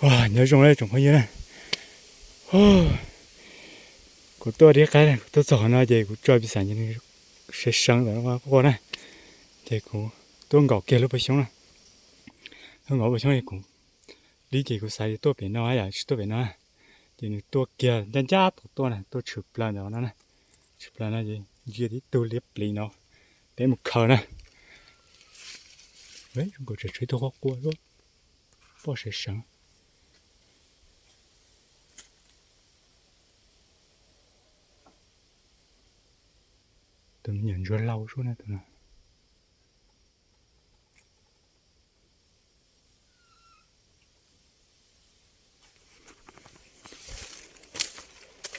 Nyob zoo na tsoom phooj ywg na, kuv tuaj dib qaib na, kuv tuaj txog qhov no ces kuv tso pis xam sawv seev ntawm no quaj na, ces kuv tuaj nkaum kiag lub paj xyoob na, tuaj nkaum lub paj xyoob es kuv dib ces kuv xav tias tuaj pem no yom, tsis tuaj pem no na, ces nws tuaj kiag ncaj ncaj tod tuaj na, tuaj tshwm plaws ntawm no na, tshwm plaws no ces ntsia tib tug liab plis no, peb mus khaws na. Zoo nkaus tseem tshuav ib tug quaj quaj, poj sawv seev. Tus me nyuam ntsuag laus sub na tus no.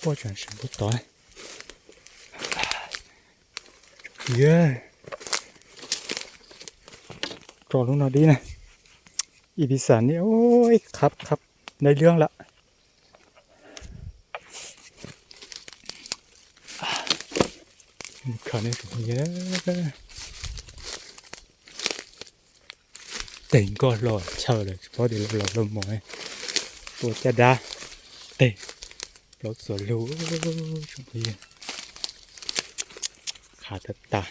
Poj tseem seev puag tod. Tso lub no dib na. Ib pis xam ni, ib qhab qhab dai lwb lawm. Teg nkoj hlo chaw lawm tsis paub tias los los mos. Tua caj dab, teg plaub txuas lug. Qhav tas tas,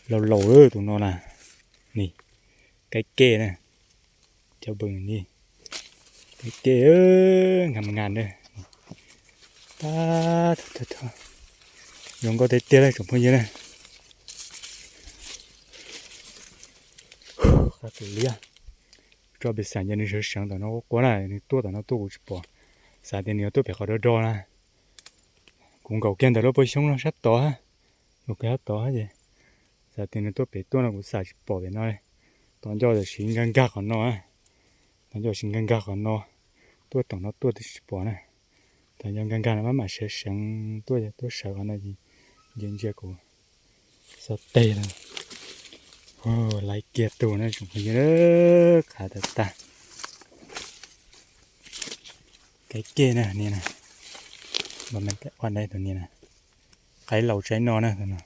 laus laus tus no na. Ni, kaib kej na, cov pw ni, kaib kej, nkam nkas na. Pab, zoo nkauj tiag tiag li tsoom phooj ywg na. Qab tus liab, tso pis xam ces nws sawv seev ntawm no quaj quaj na, nws tuaj tom no tuaj kuv tsis pom. Xav tias nws yuav tuaj pem qhov do do na. Kuv nkaum kiag ntawm lub paj xyoob no sab tod, nkaum kiag sab tod ces xav tias nws tuaj pem tuaj no kuv xam tsis pom pem no. Tom ncauj tam sim nkag nkag qhov no, tom ncauj tam sim nkag nkag qhov no, tuaj tom no tuaj tsis pom na. Tom ncauj nkag nkag no maj mam sawv seev tuaj, tuaj sawv qhov no ces ntsia ntsia kuv xav teg no. Laiv kiag tus na tsoom phooj ywg, qhav tas tas. Kaib kej na, ni na, npam me ua dai tus ni na, qaib laus tsaib no na tus no.